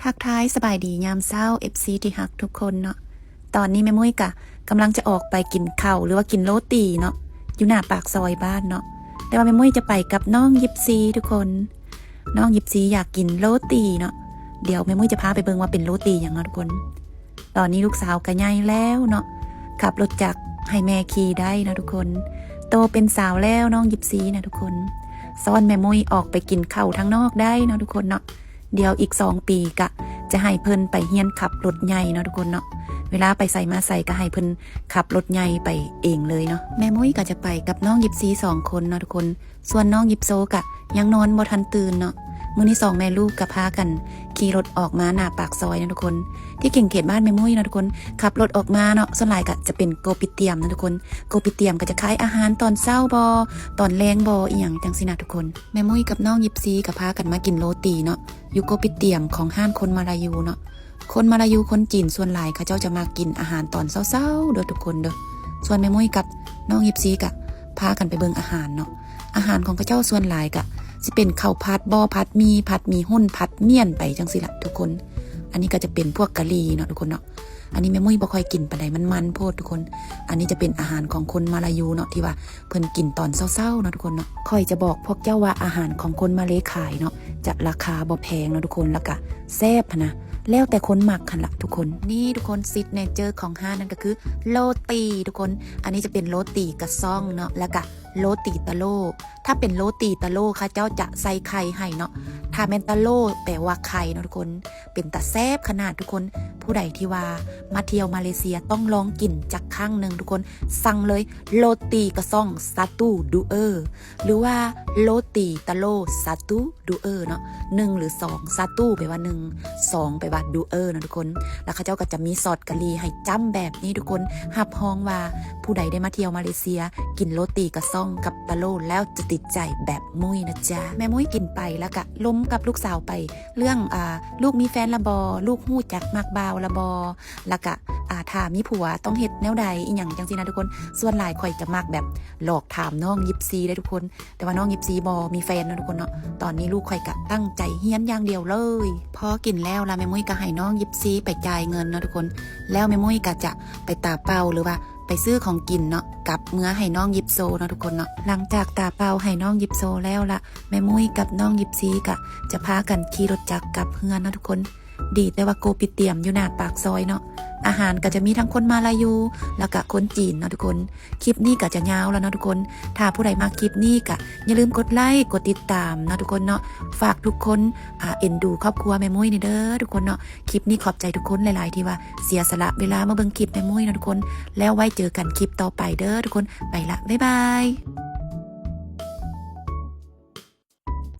ທັກທາຍສະບາຍດີຍາມເຊົ້າ ເອັຟຊີ ທີ່ຮັກທຸກຄົນເນາະ. ຕອນນີ້ແມ່ມຸ້ຍກະກຳລັງຈະອອກໄປກິນເຂົ້າ ຫຼືວ່າກິນໂລຕີເນາະ ຢູ່ໜ້າປາກຊອຍບ້ານເນາະ. ແຕ່ວ່າແມ່ມຸ້ຍຈະໄປກັບນ້ອງຢິບຊີທຸກຄົນ. ນ້ອງຢິບຊີຢາກກິນໂລຕີເນາະ. ດຽວແມ່ມຸ້ຍຈະພາໄປເບິ່ງວ່າເປັນໂລຕີຫຍັງເນາະທຸກຄົນ. ຕອນນີ້ລູກສາວກະໃຫຍ່ແລ້ວເນາະ, ຂັບລົດຈັກໃຫ້ແມ່ຂີ່ໄດ້ເນາະທຸກຄົນ. ໂຕເປັນສາວແລ້ວນ້ອງຢິບຊີນະທຸກຄົນ. ຊ້ອນແມ່ມຸ້ຍອອກໄປກິນເຂົ້າທາງນອກໄດ້ເນາະທຸກຄົນເນາະ. ດຽວອີກສອງປີກະຈະໃຫ້ເພິ່ນໄປຮຽນຂັບລົດໃຫຍ່ເນາະທຸກຄົນເນາະ. ເວລາໄປໃສມາໃສກະໃຫ້ເພິ່ນຂັບລົດໃຫຍ່ໄປເອງເລີຍເນາະ. ແມ່ມຸ້ຍກະຈະໄປກັບນ້ອງຢິບຊີສອງຄົນເນາະທຸກຄົນ. ສ່ວນນ້ອງຢິບໂຊກະຍັງນອນບໍ່ທັນຕື່ນເນາະ. ມື້ນີ້ສອງແມ່ລູກກະພາກັນຂີ່ລົດອອກມາໜ້າປາກຊອຍເນາະທຸກຄົນ. ທີ່ຈິງເຂດບ້ານແມ່ມຸ້ຍເນາະທຸກຄົນ ຂັບລົດອອກມາເນາະ ສ່ວນຫຼາຍກະຈະເປັນໂກປິຕຽມເນາະທຸກຄົນ. ໂກປິຕຽມກະຈະຂາຍອາຫານຕອນເຊົ້າບໍ ຕອນແລງບໍ ອີ່ຫຍັງຈັ່ງຊີ້ນະທຸກຄົນ. ແມ່ມຸ້ຍກັບນ້ອງຢິບຊີກະພາກັນມາກິນໂລຕີເນາະ ຢູ່ໂກປິຕຽມຂອງຮ້ານຄົນມາລາຢູເນາະ. ຄົນມາລາຢູ ຄົນຈີນສ່ວນຫຼາຍເຂົາເຈົ້າຈະມັກກິນອາຫານຕອນເຊົ້າໆເດີທຸກຄົນເດີ. ສ່ວນແມ່ມຸ້ຍກັບນ້ອງຢິບຊີກະພາກັນໄປເບິ່ງອາຫານເນາະ. ອາຫານຂອງເຂົາເຈົ້າສ່ວນຫຼາຍກະຊິເປັນເຂົ້າຜັດບໍ ຜັດໝີ່ ຜັດໝີ່ຫຸ່ນ ຜັດໝ້ຽນໄປຈັ່ງຊີ້ລະທຸກຄົນ. ອັນນີ້ກະຈະເປັນພວກກະຫຼີ່ເນາະທຸກຄົນເນາະ. ອັນນີ້ແມ່ມຸ້ຍບໍ່ຄ່ອຍກິນປານໃດ ມັນມັນໂພດທຸກຄົນ. ອັນນີ້ຈະເປັນອາຫານຂອງຄົນມາລາຢູເນາະ ທີ່ວ່າ ເພິ່ນກິນຕອນເຊົ້າໆເນາະທຸກຄົນເນາະ. ຂ້ອຍຈະບອກພວກເຈົ້າວ່າອາຫານຂອງຄົນມາເລຂາຍເນາະ ຈະລາຄາບໍ່ແພງເນາະທຸກຄົນ ແລ້ວກະແຊບຫັ້ນນະ ແລ້ວແຕ່ຄົນມັກຫັ້ນລະທຸກຄົນ. ນີ້ທຸກຄົນ ຊິກເນເຈີຂອງຮ້ານນັ້ນກະຄືໂລຕີທຸກຄົນ. ອັນນີ້ຈະເປັນໂລຕີກະຊ່ອງເນາະ ແລ້ວກະໂລຕີຕະໂຫຼ. ຖ້າເປັນໂລຕີຕະໂຫຼ ເຂົາເຈົ້າຈະໃສ່ໄຂ່ໃຫ້ເນາະ. ຖ້າແມ່ນຕະໂຫຼ ແປວ່າໄຂ່ເນາະທຸກຄົນ. ເປັນຕາແຊບຂະໜາດທຸກຄົນ. ຜູ້ໃດທີ່ວ່າມາທ່ຽວມາເລເຊຍຕ້ອງລອງກິນຈັກຄັ້ງໜຶ່ງທຸກຄົນ. ສັ່ງເລີຍ ໂລຕີກະຊ່ອງ ສາຕູ ດູເອີ ຫຼືວ່າໂລຕີຕະໂຫຼ ສາຕູ ດູເອີ ເນາະ. ໜຶ່ງ ຫຼື ສອງ ສາຕູ ແປວ່າໜຶ່ງ ສອງ ແປວ່າດູເອີ ເນາະທຸກຄົນ. ແລ້ວເຂົາເຈົ້າກະຈະມີຊອດກະຫຼີ່ໃຫ້ຈ້ຳແບບນີ້ທຸກຄົນ. ຮັບຮອງວ່າຜູ້ໃດໄດ້ມາທ່ຽວມາເລເຊຍ ກິນໂລຕີກະຊ່ອງກັບຕະໂຫຼແລ້ວຈະຕິດໃຈແບບມຸ້ຍນະຈ໊ະ. ແມ່ມຸ້ຍກິນໄປ ແລ້ວກະລົມກັບລູກສາວໄປ ເລື່ອງ ອາ ລູກມີແຟນລະບໍ ລູກຮູ້ຈັກມັກບ່າວລະບໍ ແລ້ວກະ ອາ ຖ້າມີຜົວຕ້ອງເຮັດແນວໃດ ອີ່ຫຍັງຈັ່ງຊີ້ນະທຸກຄົນ. ສ່ວນຫຼາຍຂ້ອຍຈະມັກແບບຫຼອກຖາມນ້ອງຢິບຊີເດ້ທຸກຄົນ. ແຕ່ວ່ານ້ອງຢິບຊີບໍ່ມີແຟນເນາະທຸກຄົນເນາະ. ຕອນນີ້ລູກຂ້ອຍກະຕັ້ງໃຈຮຽນຢ່າງດຽວເລີຍ. ພໍກິນແລ້ວລະ ແມ່ມຸ້ຍກະໃຫ້ນ້ອງຢິບຊີໄປຈ່າຍເງິນເນາະທຸກຄົນ. ແລ້ວແມ່ມຸ້ຍກະຈະໄປຕາເປົ່າ ຫຼືວ່າໄປຊື້ຂອງກິນເນາະ ກັບເມືອໃຫ້ນ້ອງຢິບໂຊເນາະທຸກຄົນເນາະ. ຫຼັງຈາກຕາເປົ່າໃຫ້ນ້ອງຢິບໂຊແລ້ວລະ ແມ່ມຸ້ຍກັບນ້ອງຢິບຊີກະຈະພາກັນຂີ່ລົດຈັກກັບເຮືອນເນາະທຸກຄົນ. ດີແຕ່ວ່າໂກປິຕຽມຢູ່ໜ້າປາກຊອຍເນາະ. ອາຫານກະຈະມີທັງຄົນມາລາຢູ ແລ້ວກະຄົນຈີນເນາະທຸກຄົນ. ຄລິບນີ້ກະຈະຍາວລະເນາະທຸກຄົນ. ຖ້າຜູ້ໃດມັກຄລິບນີ້ກະຢ່າລືມກົດໄລ ກົດຕິດຕາມເນາະທຸກຄົນເນາະ. ຝາກທຸກຄົນ ອາ ເອັນດູຄອບຄົວແມ່ມຸ້ຍແດ່ເດີທຸກຄົນເນາະ. ຄລິບນີ້ຂອບໃຈທຸກຄົນຫຼາຍໆ ທີ່ວ່າເສຍສະຫຼະເວລາມາເບິ່ງຄລິບແມ່ມຸ້ຍເນາະທຸກຄົນ. ແລ້ວໄວ້ເຈີກັນຄລິບຕໍ່ໄປເດີທຸກຄົນ. ໄປລະ ບາຍບາຍ.